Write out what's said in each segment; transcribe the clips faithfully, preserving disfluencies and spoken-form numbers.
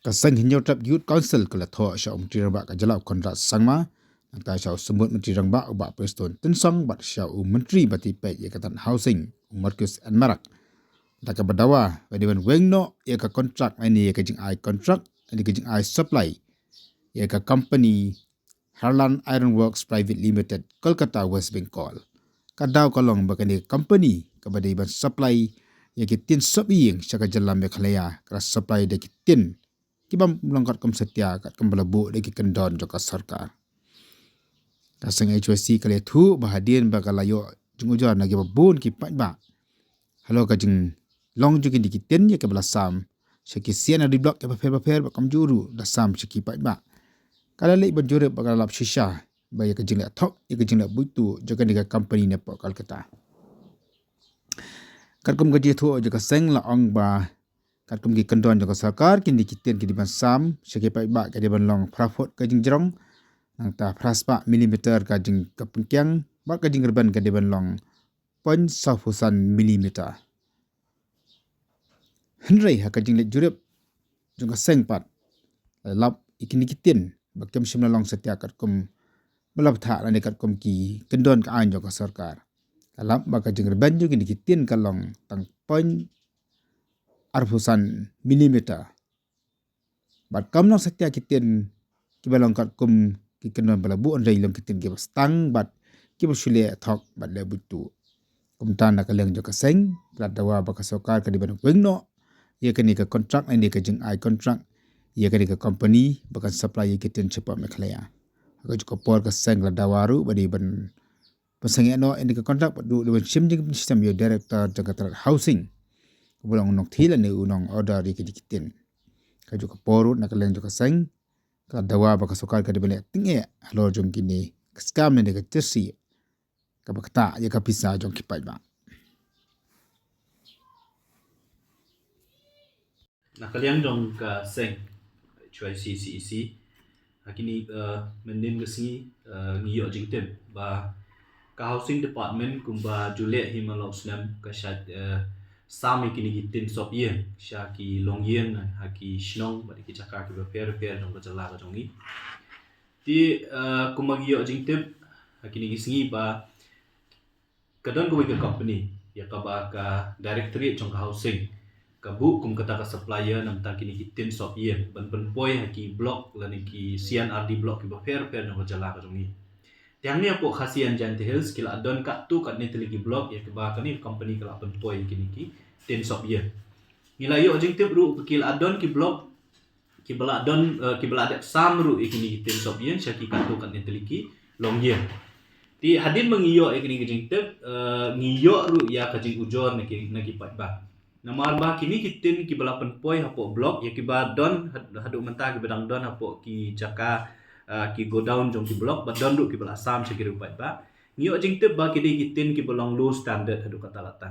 Ka seng Hynñiewtrep Youth Council ka la thoh sha u Myntri Rangbah ka jylla u Conrad Sangma, nangta sha u Symbud Myntri Rangbah u Bah Prestone Tynsong bad sha u Myntri ba tyngeh ïa ka tnat housing u Marcuise N Marak, da kaba dawa ba dei ban weng noh ïa ka kontrak lane ïa ka jingai kontrak lane ka jingai supply ïa ka company Harland Iron Works Private Limited, Kolkata, West Bengal. Ka daw ka long ba kane ka company kaba dei ban supply ïa ki tin sop ïing sha ka jylla Meghalaya ka la supply da ki tin ki bym long katkum satia katkum ba la buh da ki kyndon jong ka sorkar. Ka seng H Y C ka la ïathuh ba hadien ba ka la ïoh jingujor na kiba bun ki paidbah halor ka jinglong jong kine ki tin ïa kiba la sam sha ki C and RD Block kiba pher ba pher bad kumjuh ruh la sam sha ki paidbah, ka la leit ban jurip bad ka la lap shisha ba ïa ka jingleh thok ïa ka jingleh buit tuh jong kane ka company napoh Kolkata. Katkum ka jingthoh jong ka seng la ong ba katkum ki kyndon jong ka sorkar, kine ki tin ki dei ban sam sha ki paidbah ka dei ban long phra phut ka jingjrong, nangta phra spah millimeter ka jing ka pynkiang, bad ka jingrben ka dei ban long point saw phew san millimeter. Hynrei ha ka jingleit jurip jong ka seng pat, la lap ïa kine ki tin ba kim shym la long satia katkum ba la bthah lane katkum ki kyndon ka aiñ jong ka sorkar. La lap ba ka jingrben jong kine ki tin ka long tang point ar phew san millimeter. Bad kam long satia ki tin kiba long katkum ki kyndon ba la buh, hynrei long ki tin kiba stang bad kiba shu leh thok bad leh buit tuh. Kumta na ka liang jong ka seng ka la dawa ba ka sorkar ka dei ban weng noh ïa kane ka kontrak lane ka jingai kontrak ïa kane ka company ba kan supply ïa ki tin shapoh Meghalaya. Ha kajuh ka por ka seng ka la dawa ruh ba dei ban pynsangeh noh ïa kane ka kontrak bad ruh dei ban shim jingshem ïa u director jong ka tnat housing, uba long u nongthied lane u nongorder ïa kine ki tin. Kajuh ka por ruh na ka liang jong ka seng ka la dawa ba ka sorkar ka dei ban leh tyngeh halor jong kine ka scam lane ka jyrsieh kaba ktah ïa ka pisa jong ki paidbah. Na ka liang jong ka seng H Y C C E C, ha kine, eh, mynnin ka sngi, eh, ngi ïoh jingtip ba ka Housing Department kumba ju leh hi man la u snem ka shait, eh, sam ïa kine ki tin sop ïing sha ki longïing ha ki shnong bad ki jaka kiba pher pher jong ka jylla ka jong ngi. Te, eh, kumba ngi ïoh jingtip ha kine ki sngi ba ka don kawei ka company ïa kaba ka Directorate jong ka Housing ka buh kum kata ka supplier na bynta kine ki tin sop ïing ban pynpoi ha ki block lane ki C and RD Block kiba pher pher jong ka jylla ka jong ngi. Te hangne hapoh Khasi and Jaintia Hills ki la don katto katne tylli ki block ïa kiba kane ka company ka la pynpoi ïa kine ki tin sop ïing. Ngi la ïoh jingtip ruh ba ki la don ki block kiba la don, eh, kiba la dep sam ruh ïa kine ki tin sop ïing sha ki katto katne tylli ki longïing. Te hadien ba ngi ïoh ïa kine ki jingtip, eh, ngi ïoh ruh ïa ka jingujor na ki, na ki paidbah. Namar ba kine ki tin kiba la pynpoi hapoh block ïa kiba don had-, haduh mynta kiba dang don hapoh ki jaka, eh, ki godown jong ki block, ba don ruh kiba la sam sha ki riew paidbah. Ngi ïoh jingtip ba ki dei ki tin kiba long low standard haduh katta katta.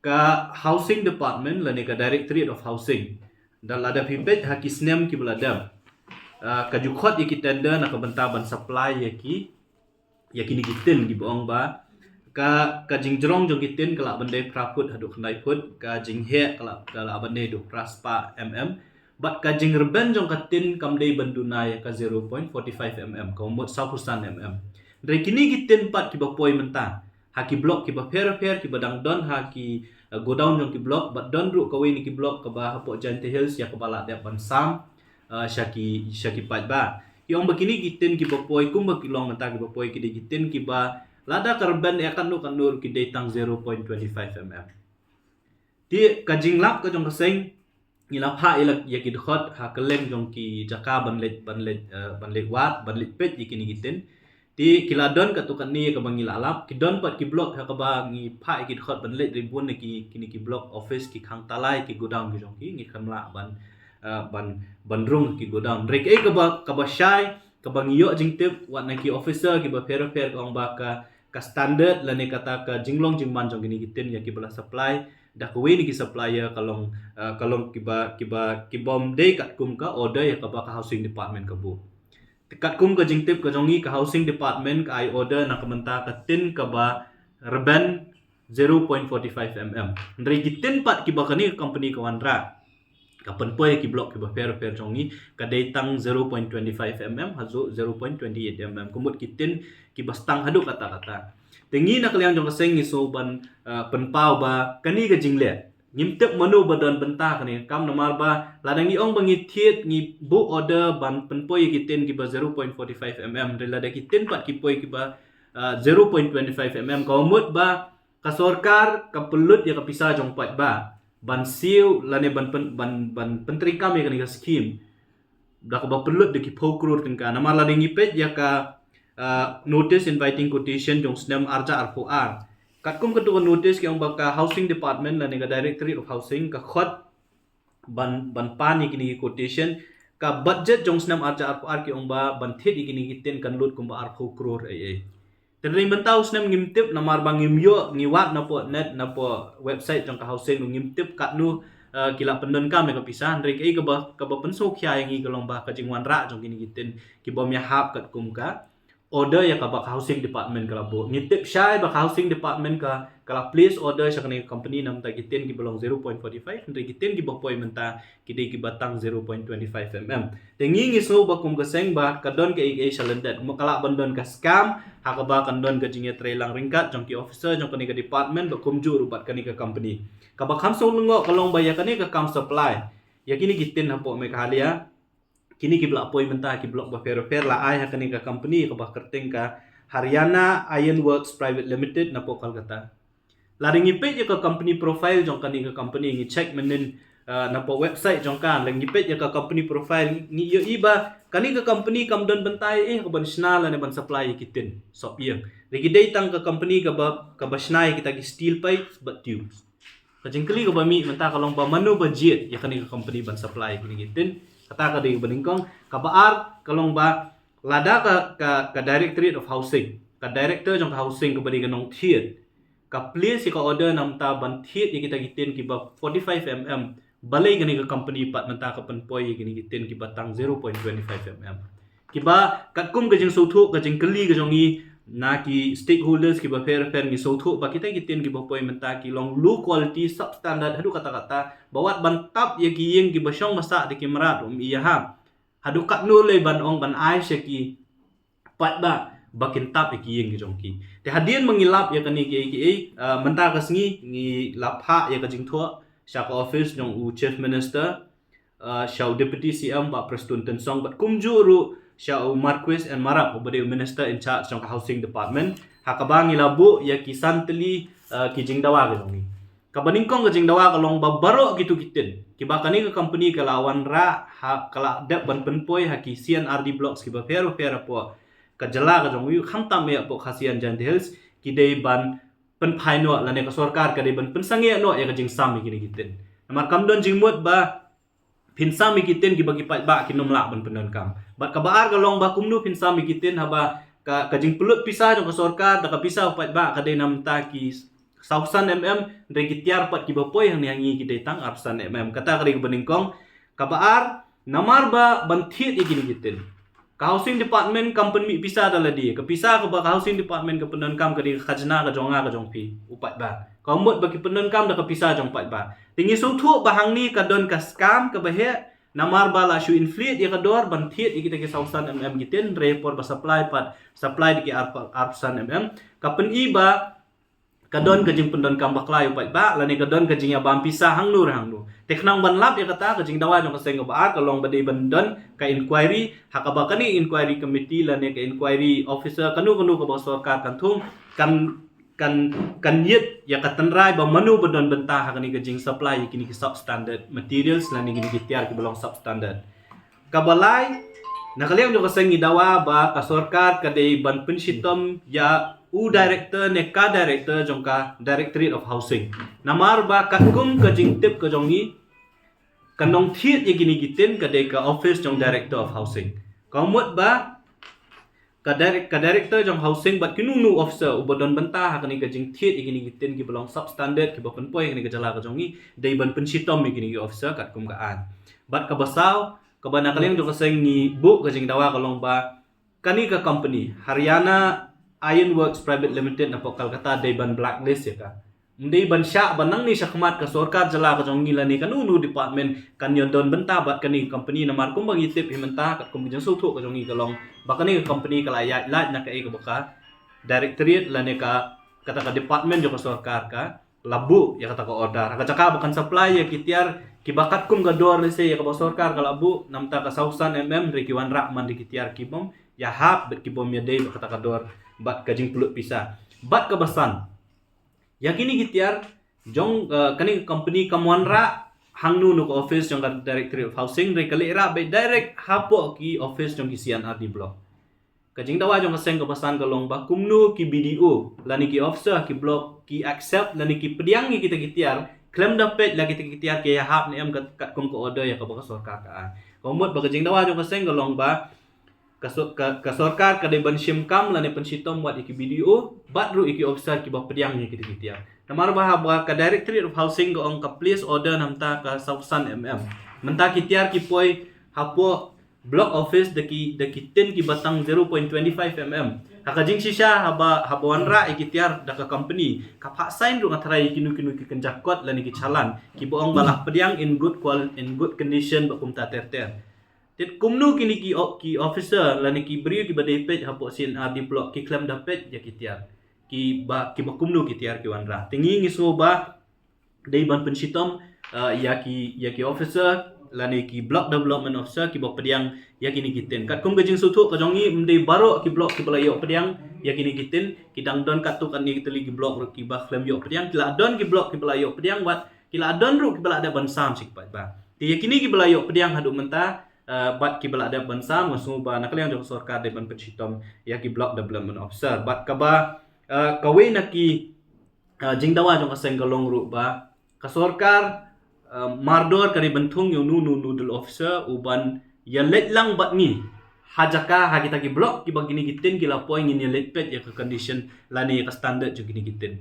Ka Housing Department lane ka Directorate of Housing da la dep hi peit ha ki snem kiba la dep, ah, ka ju khot ïa ki tender na ka bynta ban supply ïa ki, ïa kine ki tin kiba ong ba ka, ka jingjrong jong ki tin ka lah ban dei phra phut haduh khyndai phut, ka jingheh ka lah, ka lah ban dei haduh phra spah mm, bad ka jingrben jong ka tin kam dei ban duna ïa ka zero point four five mm, ka mut saw phew san mm. Hynrei kine ki tin pat kiba poi mynta ha ki block kiba pher pher kiba dang don ha ki, eh, godown jong ki block, bad don ruh kawei na ki block kaba hapoh Jaintia Hills ïa kaba la dep ban sam, eh, sha ki, sha ki paidbah. Ki ong ba kine ki tin kiba poi kumba ki long mynta kiba poi ki dei ki tin kiba lada ka rben ïa katno katno ruh ki dei tang zero point twenty five mm. Te ka jinglap ka jong ka seng ngi la phah ïa la, ïa ki dkhot ha kylleng jong ki jaka ban leit, ban leit, eh, ban leit wad, ban leit peit ïa kine ki tin. Te ki la don katto katne ïa kaba ngi la lap, ki don pat ki block ha kaba ngi phah ïa ki dkhot ban leit ri bun na ki, kine ki block office, ki khang talai, ki godown ki jong ki, ngi khlem lah ban, eh, ban, ban rung ki godown. Hynrei kaei kaba, kaba shai, kaba ngi ïoh jingtip wat na ki officer kiba pher pher ka ong ba ka, ka standard lane kata ka jinglong jingman jong kine ki tin ïa kiba la supply da kawei na ki supplier ka long, eh, ka long kiba, kiba, kibym dei katkum ka order ïa kaba ka Housing Department ka buh. Te katkum ka jingtip ka jong ngi, ka Housing Department ka ai order na ka bynta ka tin kaba rben zero point four five mm. Hynrei ki tin pat kiba kane ka company ka wanrah Ka pynpoi ki block kiba pher pher jong ngi ka dei tang zero point twenty five mm haduh zero point twenty eight mm. Ka mut ki tin kiba stang haduh katta katta. Te ngi na ka liang jong ka seng ngi sngew ban, uh, pynpaw ba kane ka jingleh ngim tip mano ba don bynta kane ka kam, namar ba lada ngi ong ba ngi thied, ngi buh order ban pynpoi ki tin kiba zero point forty five mm, hynrei lada ki tin pat ki poi kiba, uh, zero point twenty five mm, ka mut ba ka sorkar ka pynlut ïa ka pisa jong paidbah ban siew lane ban pyn, ban, ban pyntreikam ïa kane ka skim da kaba pynlut da ki phew klur tyngka. Namar lada ngi peit ïa ka, uh, notice inviting quotation jong snem arhajar arphew ar, katkum katu ka notice ki ong ba ka Housing Department lane ka Directorate of Housing ka khot ban, ban pan ïa kine ki quotation. Ka budget jong snem arhajar arphew ar ki ong ba ban thied ïa kine ki tin kan lut kumba arphew klur ei ei. Te hynrei mynta u snem ngim tip namar ba ngim ïoh, ngi wad napoh net, napoh website jong ka housing, ngim tip katno, uh, ki la pyndonkam ïa ka pisa. Hynrei kaei kaba, kaba pynsngewkhia ïa ngi ka long ba ka jingwanrah jong kine ki tin ki bym ïahap katkum ka order ïa kaba ka Housing Department ka la buh. Ngi tip shai ba ka Housing Department ka, ka la place order sha kane ka company namar ki tin kiba long zero point forty five, hynrei ki tin kiba poi mynta ki dei kiba tang zero point twenty five mm. Te ngi ngi sngew ba kum ka seng ba ka don kaei kaei sha lyndet, kumba ka lah ban don ka scam ha kaba kan don ka jingïatreilang ryngkat jong ki officer jong kane ka department bad kumjuh ruh bad kane ka company. Kaba kham sngewlyngngoh ka long ba ïa kane ka kam supply ïa kine ki tin hapoh Meghalaya, kine kiba la poi mynta ki block bapher bapher la ai ha kane ka company kaba kyrteng ka Haryana Iron Works Private Limited napoh Kolkata. Lada ngi peit ïa ka company profile jong kane ka company, ngi check mynnin, uh, napoh website jong ka, lada ngi peit ïa ka company profile ngi ïohi ba kane ka company kam don bynta ei ei ha ban shna lane ban supply ïa ki tin sop ïing. Lada ki dei tang ka company kaba, kaba shna ïa kita ki steel pipes bad tubes. Ka jingkylli kaba mih mynta ka long ba mano ba jied ïa kane ka company ban supply ïa kine ki tin. Kata ka dei kaba nyngkong. Kaba ar ka long ba lada ka, ka, ka Directorate of Housing, ka director jong ka housing kaba dei ka nongthied, ka place ïa ka order namar ban thied ïa kita ki tin kiba forty five mm, balei kane ka company pat mynta ka pynpoi ïa kine ki tin kiba tang zero point twenty five mm? Kiba katkum ka jingsngewthuh, ka jingkylli ka jong ngi na ki stakeholders kiba pher pher, ngi sngewthuh ba kita ki tin kiba poi mynta ki long low quality, substandard haduh katta katta, ba wat ban tap ïa ki ïing kiba shong ba sah da ki mrad um ïahap. Haduh katno lei ban ong ban ai sha ki paidbah ba kin tap ïa ki ïing ki jong ki. Te hadien ba ngi lap ïa kane kiei kiei, uh, mynta ka sngi ngi la phah ïa ka jingthoh sha ka office jong u Chief Minister, uh, sha u Deputy C M Bah Prestone Tynsong bad kumjuh ruh sha u Marcuise N Marape uba dei u Minister in charge jong ka Housing Department, ha kaba ngi la buh ïa ki san tylli, uh, ki jingdawa ki jong ngi. Kaba nyngkong ka jingdawa ka long ba baroh kitu ki tin kiba kane ka company ka la wanrah ha, ka la dep ban pynpoi ha ki C and R D blocks kiba pher bapher hapoh ka jylla ka jong ngi, khamtam ïa hapoh Khasi and Jaintia Hills, ki dei ban pynphai noh lane ka sorkar ka dei ban pynsangeh noh ïa ka jingsam ïa kine ki tin. Namar kam don jingmut ba phin sam ïa ki tin kiba ki paidbah kin ym lah ban pyndonkam. Bad kaba ar ka long ba kumno phin sam ïa ki tin haba ka, ka jingpynlut pisa jong ka sorkar da ka pisa u paidbah ka dei namar ki saw san mm, hynrei ki tiar pat kiba poi hangne ha ngi ki dei tang ar san mm. Kata ka dei kaba nyngkong. Kaba ar, namar ba ban thied ïa kine ki tin, ka Housing Department kam pynmih pisa da lade. Ka pisa kaba ka Housing Department ka pyndonkam ka dei ka khajna ka jong nga ka jong phi u paidbah. Ka mut ba ki pyndonkam da ka pisa jong paidbah. Te ngi sngewthuh ba hangne ka don ka scam kaba heh, namar ba la shu inflate ïa ka dor ban thied ïa kita ki saw san mm ki tin, hynrei por ba supply pat, supply da ki ar, ar san mm. Ka pyni ba ka don ka jingpyndonkam bakla ïa u paidbah lane ka don ka jingïabam pisa hangno re hangno. Te khnang ban lap ïa kata, ka jingdawa jong ka seng kaba ar ka long ba dei ban don ka inquiry, ha kaba kane inquiry committee lane ka inquiry officer kano kano kaba sorkar kan thung, kan, kan, kan ïit ïa ka tynrai ba mano ba don bynta ha kane ka jingsupply ïa kine ki substandard materials lane kine ki tiar kiba long substandard. Kaba lai, na ka liang jong ka seng ngi dawa ba ka sorkar ka dei ban pynshitom ïa u director ne ka director jong ka Directorate of Housing. Namar ba katkum ka jingtip ka jong ngi, ka nongthied ïa kine ki tin ka dei ka office jong Director of Housing. Ka mut ba ka direct, ka director jong housing bad kino kino officer uba don bynta ha kane ka jingthied ïa kine ki tin kiba long substandard kiba pynpoi ha kane ka jylla ka jong ngi, dei ban pynshitom ïa kine ki officer katkum ka aiñ. Bad kaba saw, kaba na ka liang jong ka seng ngi buh ka jingdawa ka long ba kane ka company Haryana Iron Works Private Limited napoh Kolkata dei ban blacklist ïa ka. Ym dei ban shah ba nangne shakhmat ka sorkar jylla ka jong ngi lane kano kano department kan ïoh don bynta bad kane ka company, namar kumba ngi tip hi mynta katkum ka jingsngewthuh ka jong ngi ka long ba kane ka company ka la ïaid lait na kaei kaba ka directorate lane ka kata ka department jong ka sorkar ka la buh ïa kata ka order. Ha ka jaka ba kan supply ïa ki tiar kiba katkum ka dor lehse ïa kaba sorkar ka la buh, namta ka saw san mm, hynrei ki wanrah man da ki tiar kibym ïahap bad kibym ïadei bad kata ka dor bad ka jingpynlut pisa. Bad kaba san, ïa kine ki tiar jong, eh, kane ka company kam wanrah hangno hangno ka office jong ka Directorate of Housing, hynrei ka leit rah beit direct hapoh ki office jong ki C and RD block. Ka jingdawa jong ka seng kaba san ka long ba kumno ki BDO lane ki officer ki block ki accept lane ki pdiang ïa kita ki tiar khlem da peit la kita ki tiar ki ïahap ne em kat, katkum ka order ïa kaba ka sorkar ka ai. Ka mut ba ka jingdawa jong ka seng ka long ba ka, so, ka, ka sorkar ka dei ban shim kam lane pynshitom wat ïa ki BDO bad ruh ïa ki officer kiba pdiang ïa kita ki tiar. Namar ba haba ka Directorate of Housing ka ong ka place order namta ka saw san mm, mynta ki tiar ki poi hapoh block office da ki, da ki tin kiba tang zero point twenty five mm. Ha ka jingshisha haba, haba wanrah ïa ki tiar da ka company, ka phah sign ruh nga tharai ïa kino kino ki kynja kot lane ki challan kiba ong ba la pdiang in good qual-, in good condition bad kumta ter ter. Te kumno kine ki o-, ki officer lane ki briew kiba dei peit hapoh C and RD block ki khlem da peit ïa ki tiar, kiba, kiba kumno ki tiar ki wanrah? Te ngi ngi sngew ba dei ban pynshitom, uh, ïa ki, ïa ki officer lane ki block development officer kiba pdiang ïa kine ki tin. Katkum ka jingsngewthuh ka jong ngi, ym dei baroh ki block kiba la ïoh pdiang ïa kine ki tin. Ki dang don katto katne ki tylli ki block ruh kiba khlem ïoh pdiang. Ki la don ki block kiba la ïoh pdiang bad ki la don ruh kiba la dep ban sam, sha ki paidbah. Te ïa kine kiba la ïoh pdiang haduh mynta, uh, bad kiba la dep ban sam, nga sngew ba na ka liang jong ka sorkar dei ban pynshitom ïa ki block development officer. Bad kaba, uh, kawei na ki, uh, jingdawa jong ka seng ka long ruh ba ka sorkar, uh, mardor ka dei ban thung ïa uno uno nodal officer u ban ïaleit lang bad ngi ha jaka, ha kita ki block kiba kine ki tin ki la poi, ngin ïaleit peit ïa ka condition lane ïa ka standard jong kine ki tin.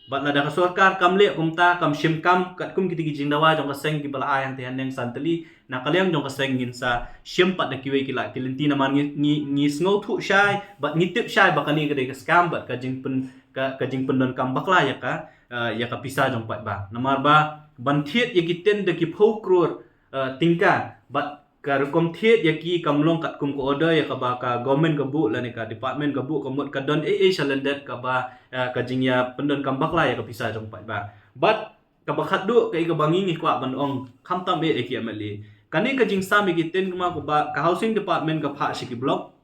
Bad lada ka sorkar kam leh kumta, kam shim kam katkum kita ki jingdawa jong ka seng kiba la ai hangtei haneng san tylli, na ka liang jong ka seng ngin sa shim pat da kiwei ki lad ki lynti, namar ngi, ngi, ngi sngewthuh shai bad ngi tip shai ba kane ka dei ka scam bad ka jingpyn, ka, ka jingpyndonkam bakla ïa ka, uh, ïa ka pisa jong paidbah. Namar ba ban thied ïa ki tin da ki phew klur, uh, tyngka bad ka rukom thied ïa ki kam long katkum ka order ïa kaba ka government ka buh lane ka department ka buh, ka mut ka don ei ei shalyndet kaba, eh, ka jingïapyndonkam bakla ïa ka pisa jong paidbah. Bad kaba khatduh kaei kaba ngi ngi kwah ban ong, khamtam eh ïa ki MLA. Kane ka jingsam ïa ki tin, kumba ka housing department ka phah sha ki block,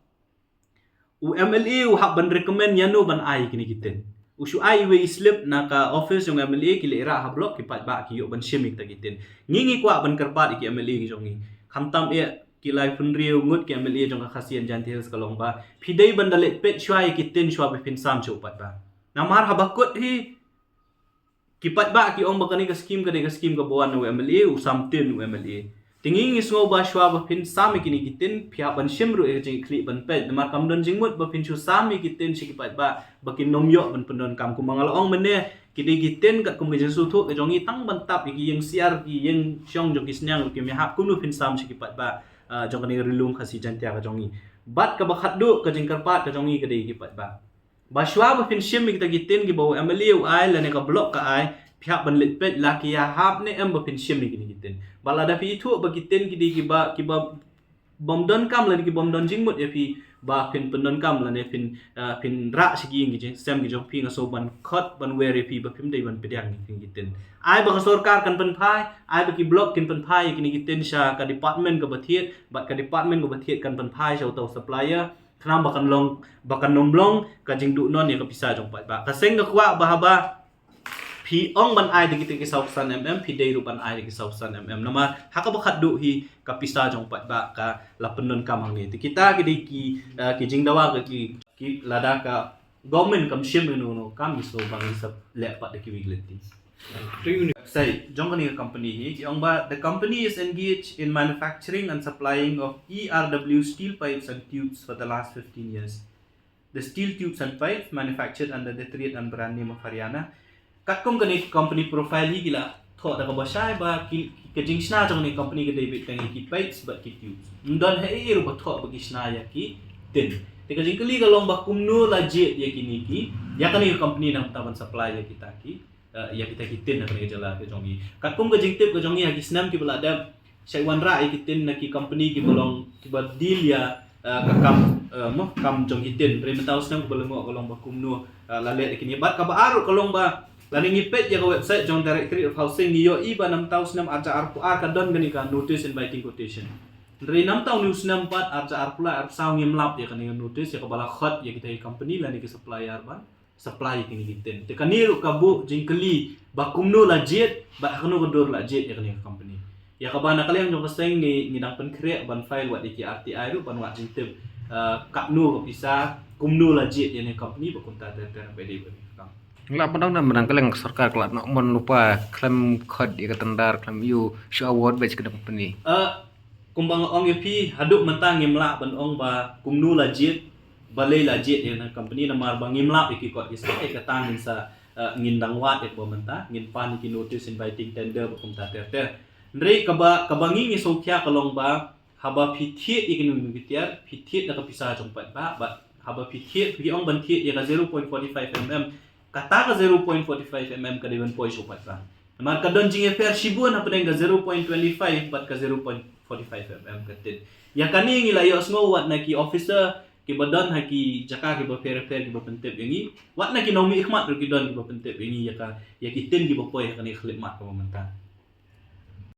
u MLA u hap ban recommend ïano ban ai kine ki tin. U shu ai iwei i slip na ka office jong MLA, ki leit rah ha block, ki paidbah ki ïoh ban shim ïa kita ki tin. Ngi ngi kwah ban kyrpad ïa ki MLA ki jong ngi, khamtam eh ki laiphew hynriew ngut ki MLA jong ka Khasi and Jaintia Hills, ka long ba phi dei ban da leit peit shuwa ïa ki tin shuwa ba phin sam sha u paidbah. Namar haba kut hi ki paidbah ki ong ba kane ka skim ka dei ka skim kaba wan na u MLA, u sam tin u MLA. Te ngi ngi sngew ba shuwa ba phin sam ïa kine ki tin, phi hap ban shim ruh ïa ka jingkitkhlieh ban peit, namar kam don jingmut ba phin shu sam ïa ki tin sha ki paidbah ba kin nym ïoh ban pyndonkam. Kumba nga la ong mynne, ki dei ki tin katkum ka jingsngewthuh ka jong ngi, tang ban tap ïa ki ïing syiar, ki ïing shong jong ki sniang ruh kim ïahap, kumno phin sam sha ki paidbah, ah, jong kane ka Ri-lum Khasi Jaiñtia ka jong ngi. Bad kaba khatduh ka jingkyrpad ka jong ngi ka dei ïa ki paidbah, ba shuwa ba phin shim ïa kita ki tin kiba u MLA u ai lane ka block ka ai, phi hap ban leit peit la ki ïahap ne em ba phin shim ïa kine ki tin. Bad lada phi ithuh ba ki tin ki dei kiba, kiba bym donkam lane ki bym don jingmut ïa phi ba phin pyndonkam lane phin, ah, phin rah sha ki ïing ki jingsem ki jong phi, nga sngew ban khot ban wer ïa phi ba phim dei ban pdiang ïa kine ki tin. Ai ba ka sorkar kan pynphai, ai ba ki block kin pynphai ïa kine ki tin sha ka department kaba thied, bad ka department kaba thied kan pynphai sha uta u supplier, khnang ba kan long, ba kan nym long ka jingduh non ïa ka pisa jong paidbah. Ka seng ka kwah ba haba phi ong ban ai da kita ki saw san mm, phi dei ruh ban ai da ki saw san mm. Namar ha kaba khatduh hi ka pisa jong paidbah ka la pyndonkam hangne. Te kita ki dei ki, eh, ki jingdawa ka ki, ki lada ka government kam shim ïa uno uno kam, ngi sngew ba ngi sa leh pat da kiwei ki lynti. Website jong kane ka company hi ki ong ba, "The company is engaged in manufacturing and supplying of E R W steel pipes and tubes for the last fifteen years. The steel tubes and pipes manufactured under the trade and brand name of Haryana." Katkum kane ka company profile hi ki la thoh da kaba shai ba ki, ka jingshna jong kane ka company ka dei beit tang ïa ki pipes bad ki tubes. Ym don ha ei ei ruh ba thoh ba ki shna ïa ki tin. Te ka jingkylli ka long ba kumno la jied ïa kine ki, ïa kane ka company nangta ban supply ïa kita ki eh, ïa kita ki tin na kane ka jylla ka jong ngi. Katkum ka jingtip ka jong ngi ha ki snem kiba la dep, shai wanrah ïa ki tin na ki company kiba long kiba deal ïa, eh, ka kam, eh, mo, kam jong ki tin. Hynrei mynta u snem kaba la ngi ka long ba kumno, eh, la leh ïa kine. Bad kaba ar ruh ka long ba lane ngi peit ïa ka website jong Directorate of Housing, ngi ïohi ba na mynta u snem arhajar arphew ar ka don kane ka notice inviting quotation. Hynrei na mynta une u snem pat arhajar arphew lai arphew saw ngim lap ïa kane ka notice ïa kaba la khot ïa kita ki company lane ki supplier ban supply ïa kine ki tin. Te kane ruh ka buh jingkylli ba kumno la jied bad ha kano ka dur la jied ïa kane ka company. Ïa kaba na ka liang jong ka seng ngi, ngi dang pynkhreh ban file wat ïa ki R T I ruh ban wad jingtip, eh, katno ka pisa, kumno la jied ïa kane ka company, ba kumta ter ter ba dei ba dei ka kam. Nga la pyndonkam na mynta ka liang ka sorkar ka la noh mon lypa khlem khot ïa ka tender, khlem ïoh shu award beit sha ka company. Eh, kumba nga ong ïa phi, haduh mynta ngim lah ban ong ba kumno la jied, balei la jied ïa kane ka company, namar ba ngim lap ïa ki kot ki sah. Ïa kata ngin sa, eh, ngin dang wad ïa kaba mynta, ngin pan ïa ki notice inviting tender ba kumta ter ter. Hynrei kaba, kaba ngi ngi sngewkhia ka long ba haba phi thied ïa kine ki tiar, phi thied da ka pisa jong paidbah, bad haba phi thied, phi ong ban thied ïa ka zero point forty five mm, kata ka zero point forty five mm ka dei ban poi sha u paidbah. Namar ka don jingïapher shibun hapdeng ka zero point twenty five bad ka zero point forty five mm ka tin. Ïa kane ngi la ïohsngew wat na ki officer kiba don ha ki jaka kiba pher pher kiba pyntip ïa ngi, wat na ki nongmihkhmat ruh ki don kiba pyntip ïa ngi ïa ka, ïa ki tin kiba poi ha kane ka khyllipmat kaba mynta.